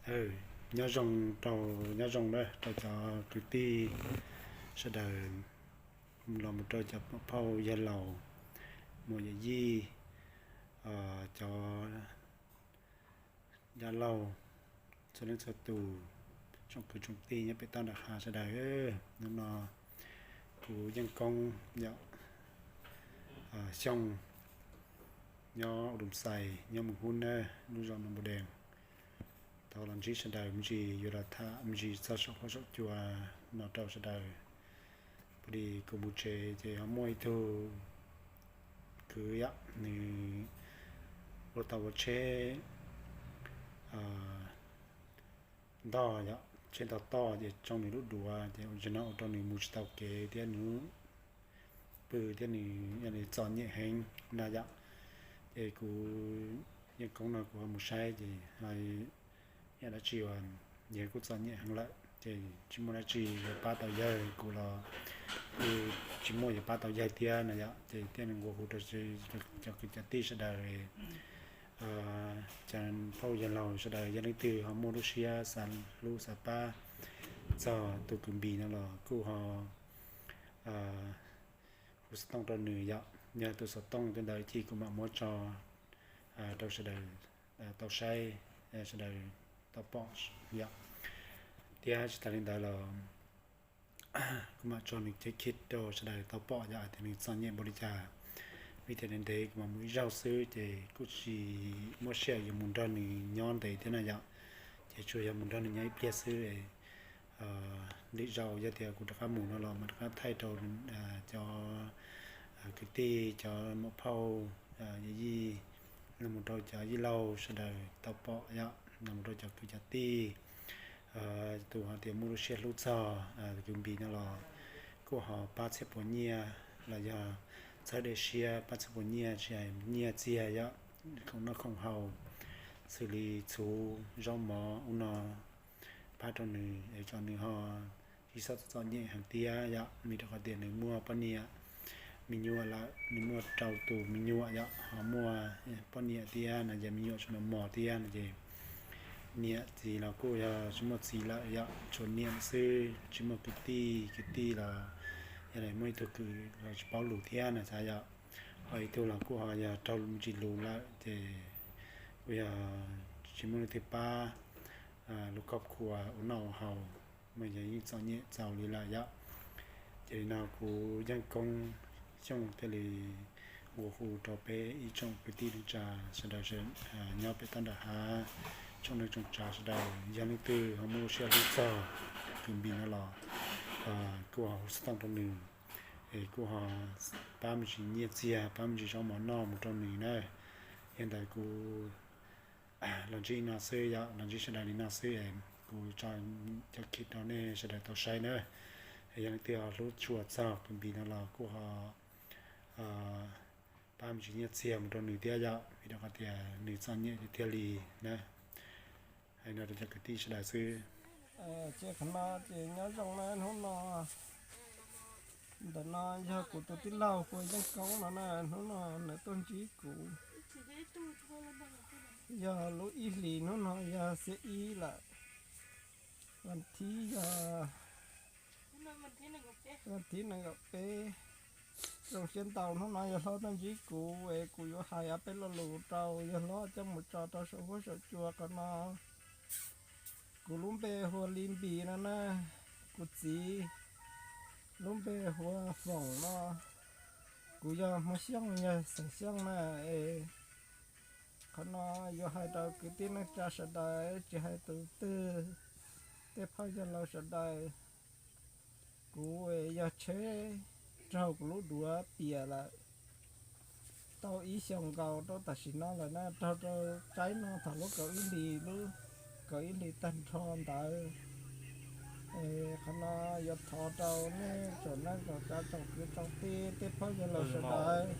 Nyob zoo rau, nyob zoo na rau cov kwv tij sawv daws, los mus rau cov phauj yawg laus, muam yawm yij, cov dab laug, txhua leej txhua tus, tsoom kwv tsoom tij nyob pem toj nram hav sawv daws. Hnub no kuv Yeej Koob yom, Xyooj, nyob Us Doos Xais, nyob Moos Hub na, lub zos Noo Npus Dees, tau los ntsib sawv daws me ntsis, yuav los tham me ntsis txog saum huab saum cua no rau sawv daws. Pum li kuv mus tsev ces ho muaj ib tug kwv yom, nws ua tau ua tsheb ntog yom, tsheb ntog toj ces tsoo nws lub duav ces ua tsis no ua rau nws mus tsis tau kev thiab nws pw thiab nws txom nyem heev na yom. Ces kuv Yeej Koob no kuv ho mus saib ces yam dab tsi uas yawg kuj txom nyem heev lawm ces tsis muaj dab tsi yuav pab tau yawg, kuv los kuj tsis muaj yuav pab tau yawg thiab na yom. Ces thiaj nws nqua hu rau cov kwv cov tij sawv daws, cov phauj yawg laus sawv daws, yog leej twg ho muaj lub siab xav hlub xav pab txog tus kwv Npis no los kuj ho hu xov tooj rau nws yom. Yog tus xov tooj tej ntawd ib chim kuv mam muab tso rau sawv daws tau saib, sawv daws tau pom yom. Thiab tsis tas li ntawd los kuv mam tso nws cev khib rau sawv daws tau pom yom, hais tias nws txom nyem npaum li cas. Vim tias ntev ntev kuv mam mus ib zaug xwb ces kuj tsis muaj sij hawm yuav mus nrog nws nyob ntev thiab na yom. Ces tsuas yog mus nrog nws nyob ib pliag xwb. Lwm zaus yog tias kuv rov qab mus no los mam rov qab thaij rau cov kwv tij, cov muam phauj, yawm yij, los mus rau cov yij laug sawv daws tau pom yom, los mus rau cov kwv cov tij, tus hais tias muaj lub siab hlub txog kwv Npis no los kuj ho pab txhiab puas nyiaj los yog txhawb dej siab pab txhiab puas nyiaj, tsis hais nyiaj txiag yom, khoom noj khoom haus xws li txhuv zaub mov ub no pab rau nws es kom nws ho tsis txhob txom nyem heev thiab yom. Vim rau qhov tias nws muaj poj niam me nyuam lawm, nws muaj rau tus me nyuam yom, ho muaj poj niam thiab no ces me nyuam tsis mos mos thiab no ces niam txiv los kuj yog tsis muaj txiv lawm yom, tshuav niam xwb tsis muaj kwv tij, kwv tij los yog muaj ib tug kwv los tsis paub lus thiab no xav yom. Ho ib tug los kuj ho yog raug me ntsis lus lawm ces kuj yog tsis muaj leej twg pab lub khoj khua ua noj ua haus, mas yog yeej txom nyem txaus li lawm yom. Ces li no kuv Yeej Koob Xyooj thiaj li nqua hu rau peb ib tsoom kwv tij neej tsa sawv daws nyob pem toj nram hav, tsoom neej tsoom tsav sawv daws, yog leej twg ho muaj lub siab hlub txog kwv Npis no los kuj ho hu xov tooj rau nws es kuj ho pab me ntsis nyiaj txiag, pab me ntsis zaub mov noj mus rau nws na. Yog ntawd kuv los ntsib no xwb yom, los ntsib sawv daws li no xwb es kuv tso cov khib rau nej sawv daws tau saib na. Yog leej twg ho hlub tshua txog kwv Npis no los kuj ho pab me ntsis nyiaj txiag mus rau nws thiab yom, vim rau qhov tias nws txom nyem tiag tiag li na. Hais no rau cov kwv tij sawv daws xwb. Ces qhov no ces nyob zoo na, hnub no ntawm no yog kuv tus tij laug hu ua Yeej Koob no na, hnub no nws tuaj ntsib kuv. Yog lub ib hlis hnub no yog xiab ib lawm, vas thib yog, vas thib nees nkaum peb. Zoo siab ntau hnub no yawg hlob tuaj ntsib kuv es kuv yuav hais ob peb lo lus rau yawg hlob coj mus tso rau saum huab saum cua qhov no. Kuv lub npe hu ua Lis Npis no na, kuv txiv lub npe hu ua Foom no. Kuv yog Hmoob Xyooj, yog xeem Xyooj na es qhov no yuav hais rau kwv tij neej tsa sawv daws, tsis hais tus twg, tej phauj yawg laus sawv daws. Kuv yog tsheb raug kuv lub duav piam lawm tau ib xyoos nkaus rau tam sim no lawm na, raug rau tsaib no thaum lub kaum ib hlis, lub kaum ib hlis tag nrho ntawd. Qhov no yuav thov rau nej tsoom neej tsoom tsav tsoom kwv tsoom tij tej phauj yawg laus sawv daws,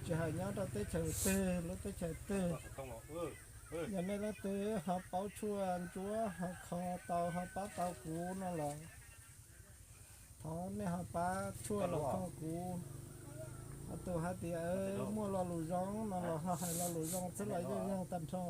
tsis hais nyob rau teb chaws twg lub teb chaws twg, yog nej leej twg ho paub tshuaj ntsuab ho kho tau ho pab tau kuv no los thov nej ho pab tshuaj los kho kuv. Ho tus hais tias muaj lo lus zoo no los ho hais lo lus zoo xwb los yeej yog tag nrho.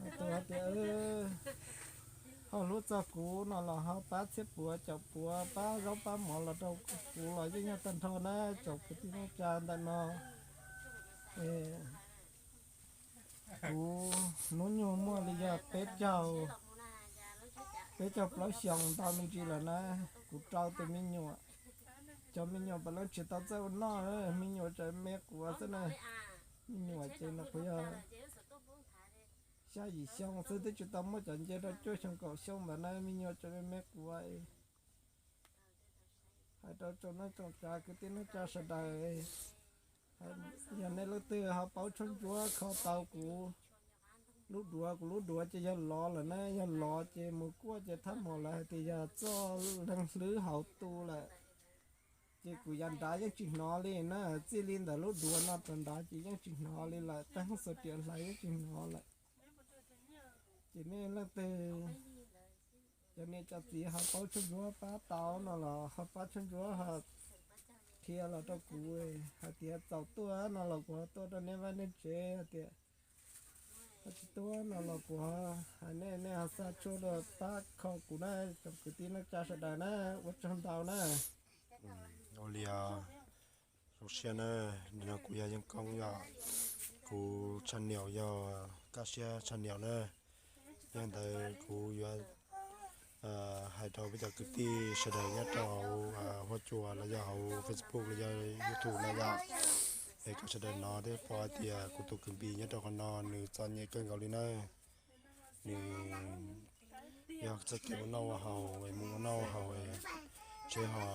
Ho tus hais Tias ho hlub txog kuv no los ho pab txhiab puav caum puav, pab zaub pab mov los rau kuv los yeej yog tag nrho na tsoom kwv tij neej tsa ntawm no. Kuv hnub nyoog muaj li yog peb caug, peb caug plaub xyoos ntau me ntsis lawm na. Kuv rau tus me nyuam, cov me nyuam puav leej tsis tau txawj ua noj, me nyuam tseem me quav xwb na. Me nyuam ces nws kuj yog xya yim xyoo xwb, twb tsis tau muaj cov nce rau cuaj xyoo kaum xyoo ntawd na, me nyuam tseem me me quav. Hais rau tsoom neej tsoom tsav kwv tij neej tsa sawv daws, yog nej leej twg ho paub tshuaj ntsuab kho tau kuv lub duav, kuv lub duav ces yog lov lawm na, yog lov ces mus kuaj ces thaj mos lawv hais tias yog txoj leeg hlwb hauv tu lawm. Ces kuv yav nrad yeej tsis hnov li na, txij li ntawm lub duav no rau nrad ces yeej tsis hnov li lawm, tag xuas riam hlais yeej tsis hnov lawm. Ces nej leej twg cov niam cov txiv ho paub tshuaj ntsuab pab tau no los ho pab tshuaj ntsuab ho qhia los rau kuv hais tias txaus tuaj no los kuv ho tuaj rau nej vaj nej tsev, hais tias ho tsis tuaj no los kuv hais nej, nej ho xa tshuaj los pab kho kuv na, tsoom kwv tij neej tsa sawv daws na, ua tsaug ntau na. Ua li, zoo siab na, nim no kuv yog Yeej Koob yom, kuv channel yog Kaj Siab channel na. Yog li ntawd kuv yuav hais rau peb cov kwv tij sawv daws nyob rau hauv huab cua los yog hauv Facebook los yog YouTube no yom, es kom sawv daws hnov thiab pom hais tias kuv tus kwv Npis nyob rau qhov no nws txom nyem kawg nkaus li na. Nws yog txoj kev ua noj ua haus, mus ua noj ua haus, tsev ho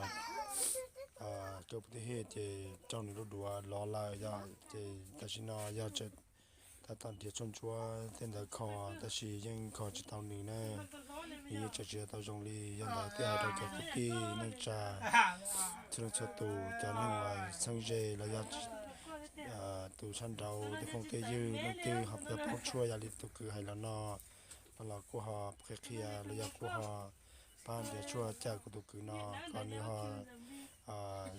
kawg pub tij hiaj ces raug nws lub duav lov lawm yom, ces tam sim no yog tab tom nrhiav tshuaj ntsuab tej ntawd kho, tab sis yeej kho tsis tau nws na. Nws yeej tseem tsis tau zoo li. Yog ntawd thiaj hais rau cov kwv tij neej tsa txhua leej txhua tus, cov neeg uas txheeb ze los yog tus sab nraud tej phooj tej ywg leej twg ho yog paub tshuaj yam li tus kwv hais los no, no los kuj ho qhia qhia los yog kuj ho pab nrhiav tshuaj cawm kuv tus kwv no kom nws ho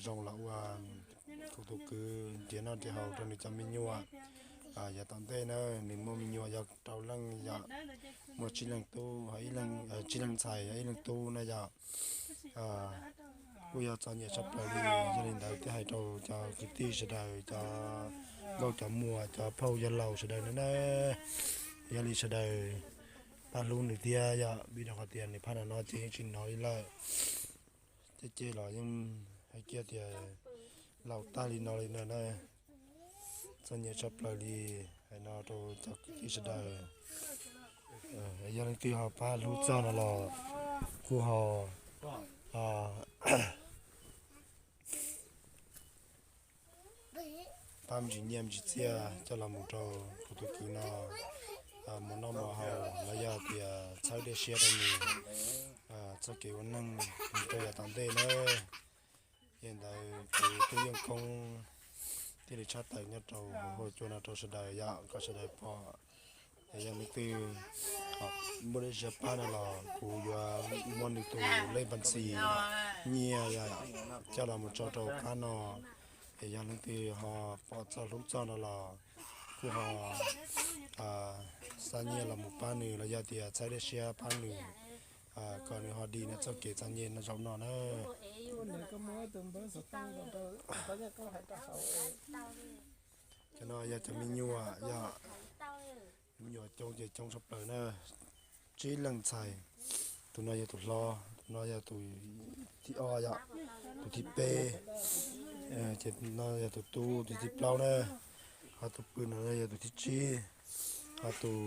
zoo los ua kuv tus kwv nrhiav noj nrhiav haus rau nws cov me nyuam. Yav tom ntej na, nws muaj me nyuam yog rau leej yom, muaj tsib leeg tub, tsib leeg ntxhais, ib leeg tub na yom. Kuj yog txom nyem tshaj plaws li. Yog li ntawd thiaj hais rau cov kwv tij sawv daws, cov nkauj cov muam, cov phauj yawg laus sawv daws na, yog li sawv daws pab hlub nws thiab yom, vim rau qhov tias nws phaj no no ces yeej tsis hnov li lawm. Tej ces los yeej hais kiag tias laus tag li no li na, txom nyem tshaj plaws li. Hais no rau cov kwv tij sawv daws, yog leej twg ho pab hlub txog no los kuj ho pab me ntsis nyiaj me ntsis txiaj coj los mus rau kuv tus kwv no mus noj mus haus los yog tias txhawb dej siab rau nws txoj kev ua neej rau yav tom ntej na. Yog li ntawd kuv tub Yeej Koob thiaj li tshaj tawm nyob rau huab cua no rau sawv daws yom, kom sawv daws pom. Es yog leej twg muaj dej siab pab no los kuv yuav muab nws tus lej npas ntxis nyiaj coj los mus tso rau qab no. Es yog leej twg ho pom txog hlub txog no los kuj ho xa nyiaj los mus pab nws los yog tias txhawb dej siab pab nws kom nws ho dim nws txoj kev txom nyem no zaum no na. Cov no yog cov me nyuam, yog me nyuam coob ces coob tshaj plaws na. Tsib leej ntxhais, tus no yog tus hlob, tus no yog tus thib ob yom, tus thib peb, ces no yog tus tub, tus thib plaub na. Ho tus pw no yog tus thib tsib, ho tus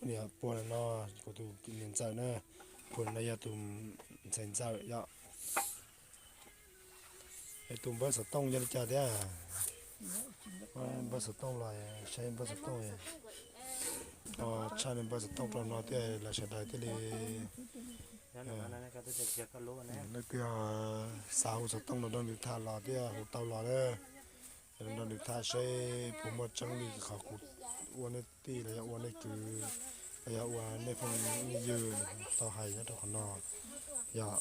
niam pua no, kuv tus niam ntxawm na, pua no yog tus ntxhais ntxawm yom. Es tus npawb xov tooj yog li cas thiab? Npawb xov tooj los saib npawb xov tooj. Tshaj npawb xov tooj rau no thiaj li sawv daws thiaj li, leej twg xav hu xov tooj no nrog nws tham los thiaj hu tau los na. Nrog nws tham seb puas muaj tseeb li qhov kuv ua nej tij los yog ua nej kwv los yog ua nej phooj nej ywg tau hais nyob rau qhov no yom.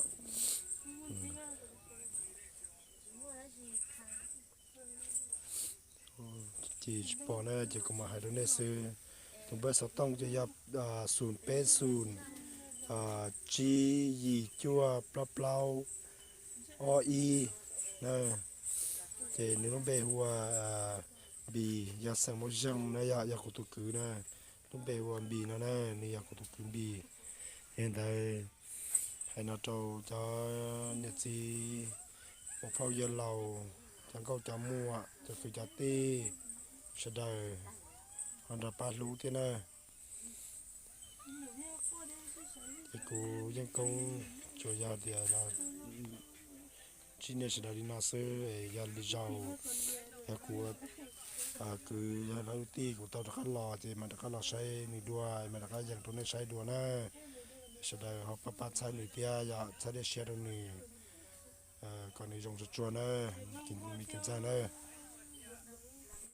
Ces tsis pom na ces kuv mam hais rau nej xwb. Nws npawb xov tooj ces yog xum peb xum tsib yim cuaj plaub plaub ob ib na. Ces nws lub npe hu ua Npis, yog xeem Muaj Zeej na, yog kuv tus kwv na. Lub npe hu ua Npis no na, nws yog kuv tus kwv Npis. Yog li ntawd, hais no rau cov niam txiv, muam phauj yawg laus, cov nkauj cov muam, cov kwv cov tij sawv daws ho nrog pab hlub thiab na. Ces kuv Yeej Koob tsuas yog tias los ntsib nej sawv daws li no xwb, yog lwm zaus yog kuv kwv yog lub tij kuv tau rov qab los ces mam rov qab los saib nws dua, mam rov qab yees rau nej saib dua na. Sawv daws ho pab pab txhawb nws thiab yog txhawb dej siab rau nws kom nws zoo tsuag tsuag na, me kwv ntxawg na.